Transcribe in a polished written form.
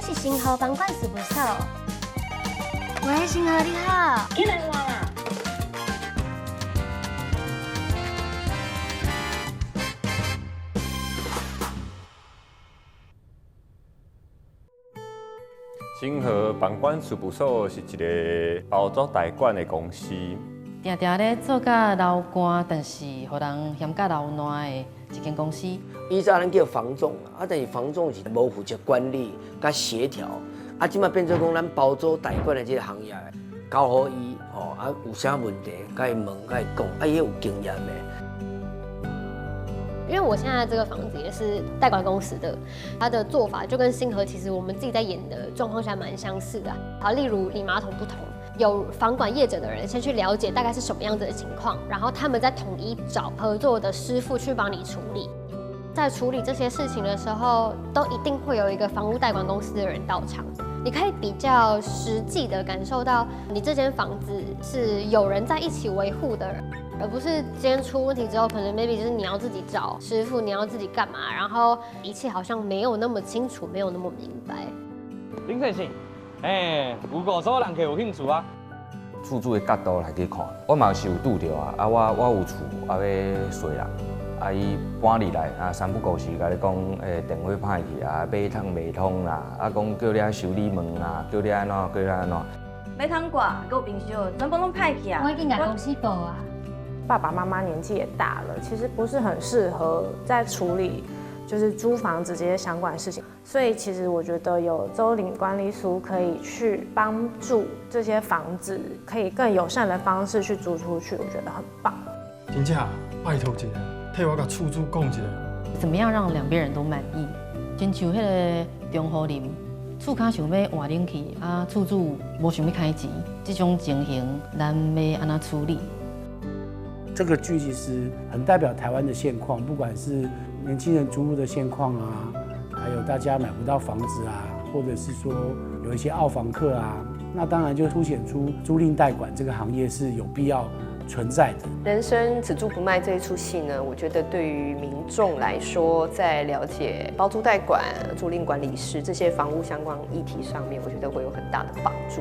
阮是星河房管事務所。喂，星河你好。起來換啦！星河房管事務所是一个包租代管的公司。定定咧做甲流汗，但是予人嫌甲流爛的一間公司。以前咱叫房仲啊，但是房仲是無負責管理佮協調，啊，這馬變做講咱包租代管的這個行業，交予伊吼，啊，有啥問題，共伊問，共伊講，啊，伊有經驗的。因為我現在這個房子也是代管公司的，他的做法就跟星河其實我們自己在演的狀況下蠻相似的。好，例如你馬桶不通，有房管業者的人先去了解大概是什麼樣子的情況，然後他們再統一找合作的師傅去幫你處理。在處理這些事情的時候，都一定會有一個房屋代管公司的人到場，你可以比較實際的感受到你這間房子是有人在一起維護的，而不是今天出問題之後，可能 maybe 就是你要自己找師傅，你要自己幹嘛，然後一切好像沒有那麼清楚，沒有那麼明白。林先生，欸，有五組人客有興趣啊？厝主的角度來去看，我嘛是有拄著啊，啊我有厝啊欲稅人。啊！伊搬入來啊，三不五時共你講，欸，電火歹去啊，馬桶袂通啦，啊，講叫你愛修理門啊，叫你按怎，叫你按怎。馬桶蓋、閣有冰箱，全部攏歹去啊！我已經共公司報啊。爸爸媽媽年紀也大了，其實不是很適合在處理就是租房子這些相關的事情，所以其實我覺得有租賃管理師可以去幫助這些房子，可以更友善的方式去租出去，我覺得很棒。真正拜託一下。替我共厝主講一下。怎麼樣讓兩邊人都滿意？親像彼个中和林，厝跤想欲換冷氣，啊，厝主無想欲開錢，這種情形，咱欲按怎處理？這個劇其實很代表台灣的現況，不管是年輕人租屋的現況啊，還有大家買不到房子啊，或者是說有一些傲房客啊，那當然就凸顯出租賃代管這個行業是有必要存在的。人生只租不賣這一齣戲呢，我覺得對於民眾來說，在了解包租代管、租賃管理師這些房屋相關議題上面，我覺得會有很大的幫助。